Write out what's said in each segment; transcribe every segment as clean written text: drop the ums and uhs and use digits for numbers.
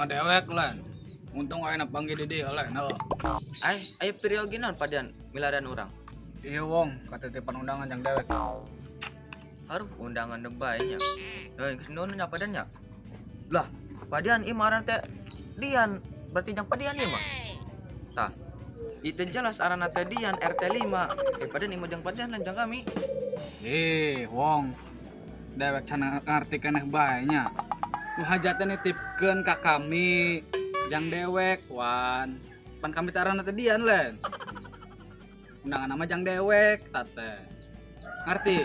dewek lain. Untung ayeuna panggil di dieu lain. Ai, aya periogi naon padian milarian urang? Iya wong, katitipan undangan jang dewek. Aduh, undangan deui nya. Heuh, geus nuhun nya padian nya. Lah, padian ieu mah teh Dian, berarti jang padian ieu mah. Tah. Itu jelas arana teh Dian RT 5. Eh padian ieu mah jang padian lain jang kami. Eh, wong. Dewek can ngarti keneh bae nya. Nu hajatna nitipkeun ka kami jang dewek wan. Pan kami teh arana teh Dian lain. Undangan nama jang dewek tate. Ngerti?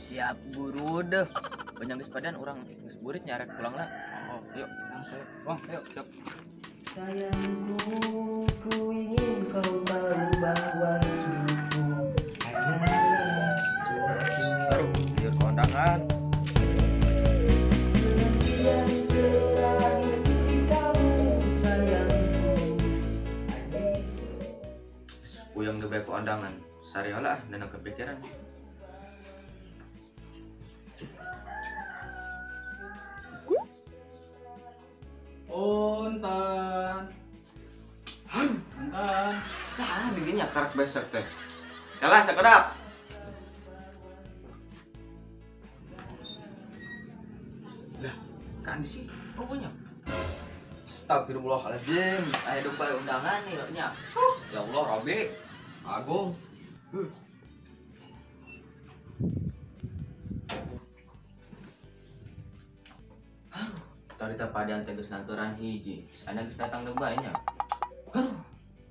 Siap guru deh. Banyak geus padian urang geus burit nya arek pulang lah. Oh, yuk langsung. Wong, yuk, siap. Sayangku, ku ingin kau tahu bahwa hidupku adalah Aduh, biar kondangan. yang terakhir di kamu, sayangku. Puyeng deui bae kondangan. Sariola ah, neunang kepikiran. Punten. Punten. Saha didinya karak besek teh. Kalah sakedap. Lah, kan di sini pokoknya. Astagfirullahaladzim, aya deui bae undangan ieu nya. Ya Allah, Rabbi. Agung. Tadi teh padian teh geus nganturan hiji. Saena geus datang deui bae nya. Aduh,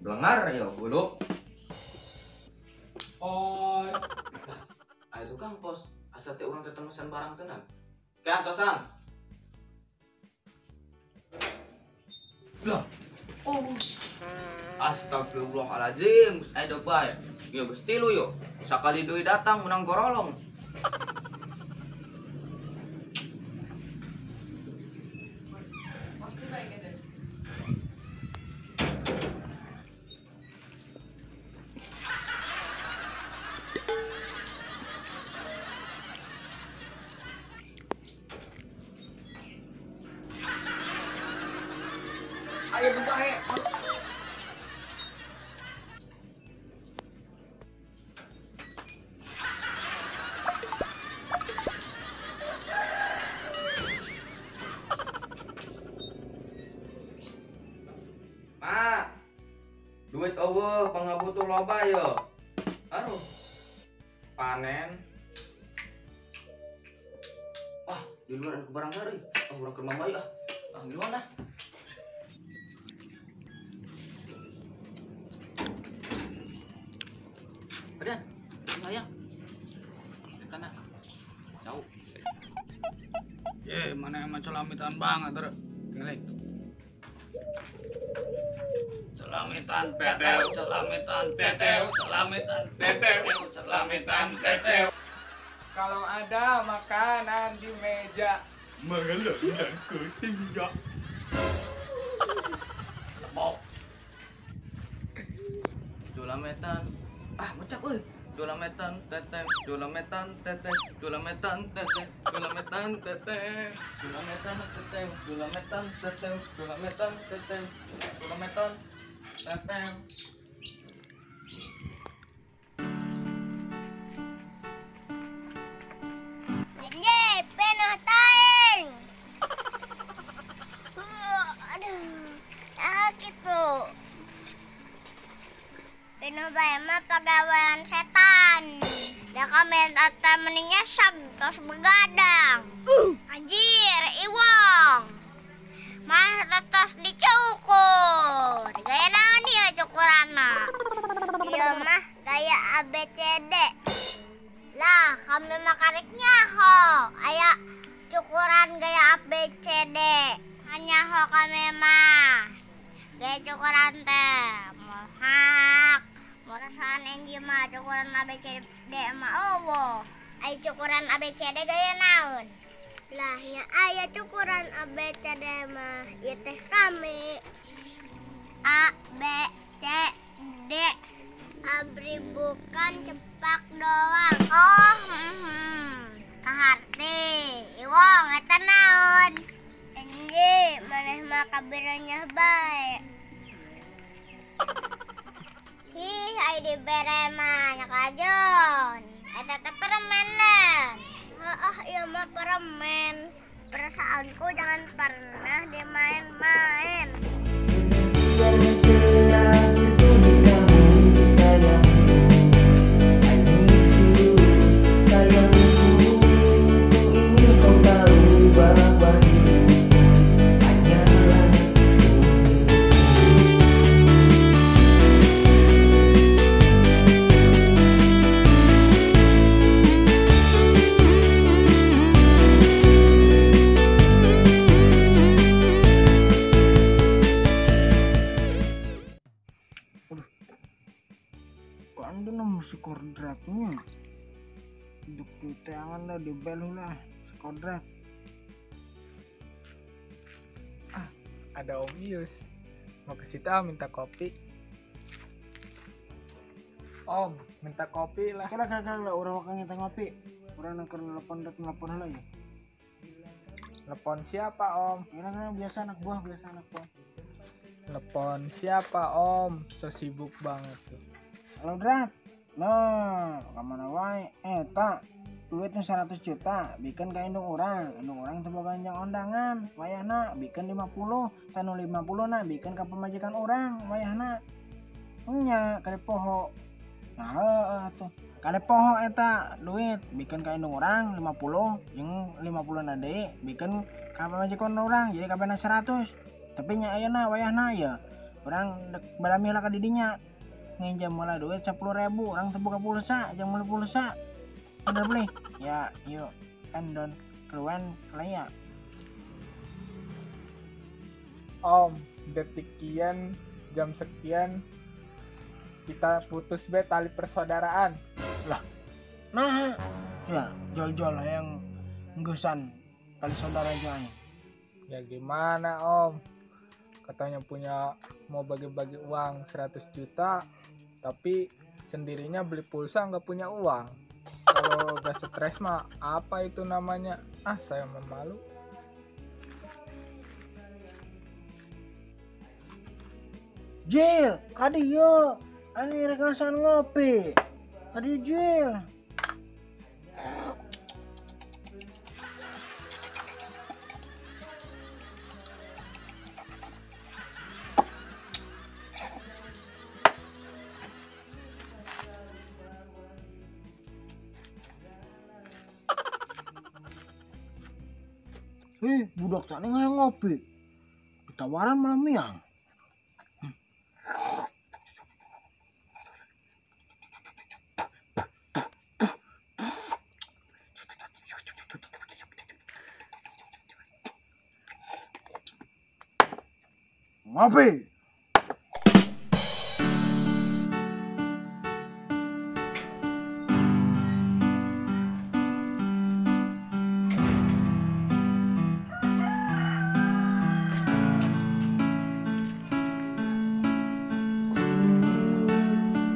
belengar ya bulu. Oi. Aya tukang pos, asa teh urang teh mesan barang tenan. Ke antosan. Lah. Oh. Astagfirullahaladzim, geus aya deui bae. Ieu geus tilu yo. Sakali deui datang menang gorolong. Ayo buka he. Mak, duit eueuh pangabutuh loba yo. Aduh. Panen. Wah, di luar ada barang heureuy. Ah, urang keur mamai ah. Ah, ngiluan ah. Padian, sayang. Tanah. Jauh. Ye, mana emang celamitan banget, terus. Tinggalin. Celamitan teteu, celamitan teteu, celamitan teteu, celamitan teteu. Kalau ada makanan di meja, mengeluh ke singa. Lepok. Culametan. Ah, mecak euy. Culametan teteh, culametan teteh, culametan teteh, culametan teteh, culametan teteh, culametan teteh, culametan teteh, culametan teteh. Ye, penuh taing. Aduh, sakit tuh. Penuh bae mah pagawean setan. Da kami tata mendingnya sag tos begadang. Anjir, iwong. Mah tos dicukur. Gaya naon ieu cukuranna? Ieu mah gaya ABCD. Lah, kami mah karek nyaho. Aya cukuran gaya ABCD. Nyaho kami mah. Gaya cukuran teh mohak. Perasaan enji mah cukuran ABCD mah eueuh. Aya cukuran ABCD gaya naon? Lah nya aya cukuran ABCD mah ieu teh kami. A B C D. Abri bukan cepak doang. Oh, kaharti. Iwong eta naon? Enji Ye, maneh mah kabiranya bae. Hih, ai dibere mah nyakajon. Eta teh permen lah. Heeh, ieu mah permen. Perasaanku jangan pernah dimain-main. Kodratnya hidup tangan lah dibel lah kodrat. Ah, ada Om Yus mau ke situ minta kopi. Om minta kopi lah. Kira kira lah orang wakang minta ngopi. Orang nangker nelpon nelpon lagi. Nelpon siapa Om? Kira kira biasa anak buah, biasa anak buah. Nelpon siapa Om? So sibuk banget tuh. Halo Drat. Nah, kamana wae eta duitnya 100 juta bikin ka indung urang teu boga jang undangan wayahna bikin 50 tanu 50 na bikin ka pamajikan urang wayahna nya kade poho. Nah heueuh atuh kade poho eta duit bikin ka indung urang 50 jeung 50 na deui bikin ka pamajikan urang jadi kabehna 100 tapi nya ayeuna wayahna ya urang badami lah ka didinya nginjam mulai duit 10.000 orang terbuka pulsa jam mulai pulsa udah beli ya yuk endon keluar kelaya. Om detik kian jam sekian kita putus be tali persaudaraan lah. Nah ya jol-jol yang nggusan tali saudara aja ya gimana Om, katanya punya mau bagi-bagi uang 100 juta tapi sendirinya beli pulsa nggak punya uang. Kalau gak stres mah apa itu namanya? Ah, saya memalu. Jil, kadi yo, ani rekasan ngopi. Kadi Jil. Budak tadi nggak ngopi, ditawaran malah miang. Ngopi.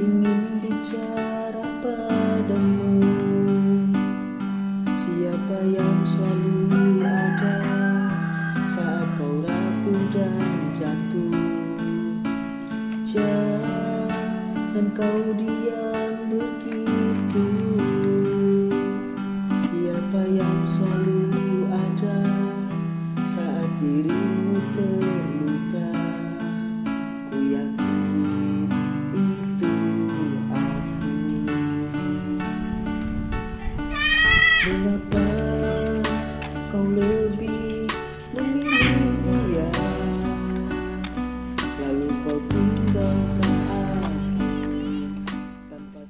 Ingin bicara padamu, siapa yang selalu ada saat kau rapuh dan jatuh. Jangan kau diam begitu. Siapa yang selalu ada saat dirimu terluka. Ku yakin itu aku. Mengapa kau lebih memilih dia, lalu kau tinggalkan aku tanpa.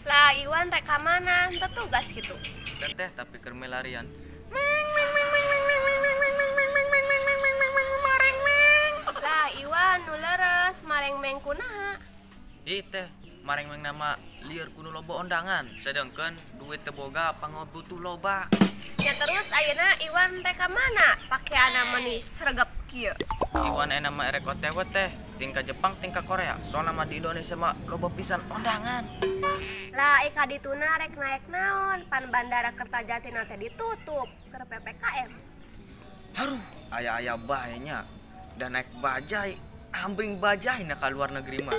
Lah Iwan rek ka mana? Teu tugas gitu. Teteh tapi keur larian. Lah Iwan nu leres mareng meng kunaha? Ih teh, mareng meng nama lieur kudu loba ondangan, sedangkan duit teu boga pangobutuh loba. Ya terus ayeuna Iwan rek ka mana? Pakeanna meuni sregep kieu. Iwan ayeuna mah erek OTW teh, tingkah Jepang tingkah Korea. Soalna mah di Indonesia mah loba pisan ondangan. Lah ika dituna rek naek naon, pan bandara Kertajati teh ditutup keur PPKM. Haruh, aya-aya bae nya. Da naik bajai, ambring bajai na ka luar negeri mah.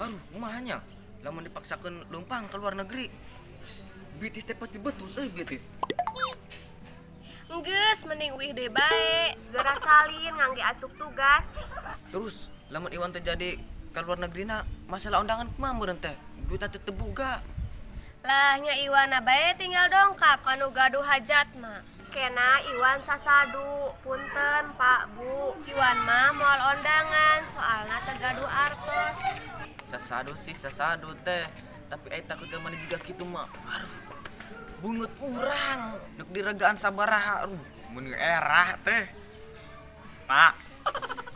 Haruh, kumaha nya? Lamun dipaksakeun leumpang ka luar negeri. Bitis teh pasti betus euy bitis. Enggeus mending uih deui bae, geura salin ngangge acuk tugas. Terus lamun Iwan teh jadi ka luar negerina masalah undangan kumaha meureun teh? Duitna teh teu boga. Lah nya Iwana bae tinggal dongkap kanu gaduh hajat mah. Kena Iwan sasadu, punten Pak Bu. Iwan mah moal ondangan soalna teu gaduh artos. Sasadu sih sasadu teh, tapi ai takut ka mana jiga kitu mah. Aduh. Bunget urang, dek diregaan sabaraha. Aduh, mun erah teh. Pak.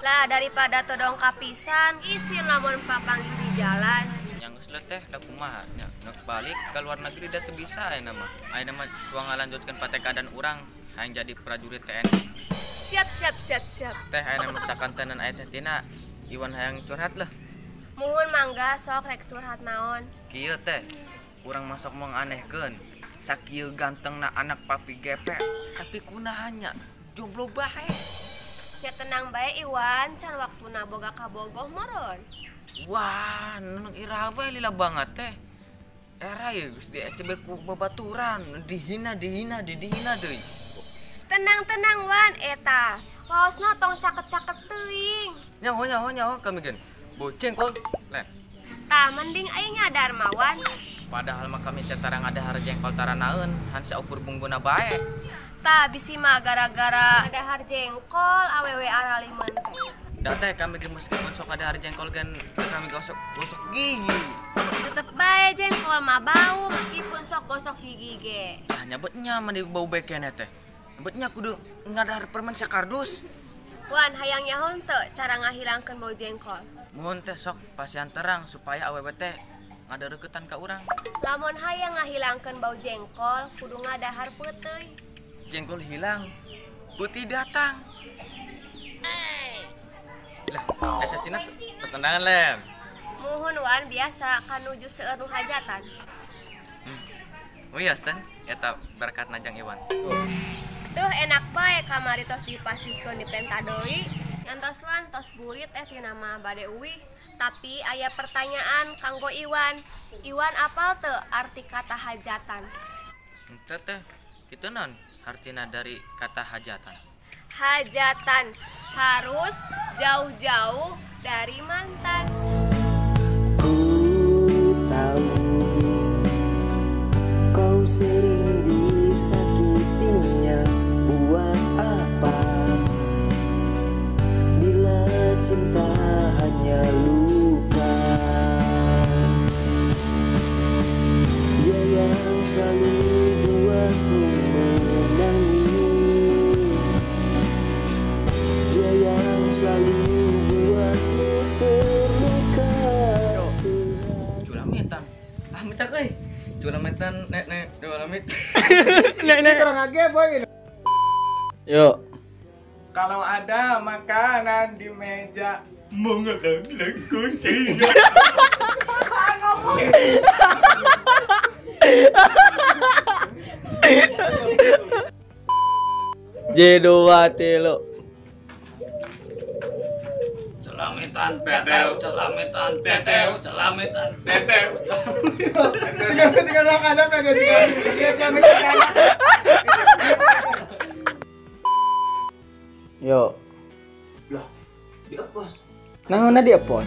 Lah daripada teu dongkap pisan, isin lamun papanggih di jalan. Yang geus teh da kumaha nya, nek balik ka luar negeri da teu bisa ayeuna mah. Ayeuna mah cuang ngalanjutkeun patekadan urang hayang jadi prajurit TNI. Siap siap siap siap. Teh ayeuna mah sakantenan aya teh Tina, Iwan hayang curhat lah. Muhun mangga sok rek curhat naon. Kieu teh, urang masuk menganehkeun. Sakieu gantengna anak papi gepek, tapi kunahannya jomblo bae. Ya tenang bae Iwan, can waktuna boga kabogoh meureun. Wah, nunung iraha bae lila banget teh. Era ye geus di ECB ku babaturan, dihina dihina dihina deui. Tenang-tenang Wan eta. Waosna tong caket-caket teuing. Nyaho nyaho nyaho kami gen. Boceng kol. Len. Tah mending aing nyadar mah Wan. Padahal mah kami teh tarang ada jengkol taranaeun, han saukur bungguna bae. Tah bisi mah gara-gara dahar jengkol awewe aralimeun teh. Da teh kami ge meskipun sok ada jengkol gen kami gosok gosok gigi. Tetep bae jengkol mah bau meskipun sok gosok gigi ge. Lah nyabetnya mah di bau bekene teh. Nyabetnya kudu ngadahar permen sakardus. Wan hayang nyaho teu cara ngahilangkeun bau jengkol. Mun teh sok pasian terang supaya awewe teh ngadareuketan ka urang. Lamun hayang ngahilangkeun bau jengkol kudu ngadahar peuteuy. Jengkol hilang, putih datang. Lah, eta tina pesendangan lem. Muhun Wan biasa kanuju seueur nu hajatan. Oh iya, Stan, eta berkat najang Iwan. Duh enak bae kamari tos dipasihkeun dipenta deui. Nyantos Wan tos burit teh tina mah bade uwih. Tapi aya pertanyaan kanggo Iwan. Iwan apal teu arti kata hajatan? Henteu teh, kitu naon artina dari kata hajatan? Hajatan harus jauh-jauh dari mantan. Ku tahu kau sering disakitinya, buat apa bila cinta hanya luka. Dia yang selalu buatmu menangis, dia yang selalu buatmu terluka. Culamitan, ah minta euy. Culamitan nek nek culamit. Nek nek kurang age boy. Yuk. Kalau ada makanan di meja, mengeleng-eleng kucing. J2 telo. Celamitan teteu, celamitan teteu, celamitan teteu. Tinggal makanan aja sih. Dia celamitan. Yo. Lah, di pos. Nah, mana dia pos?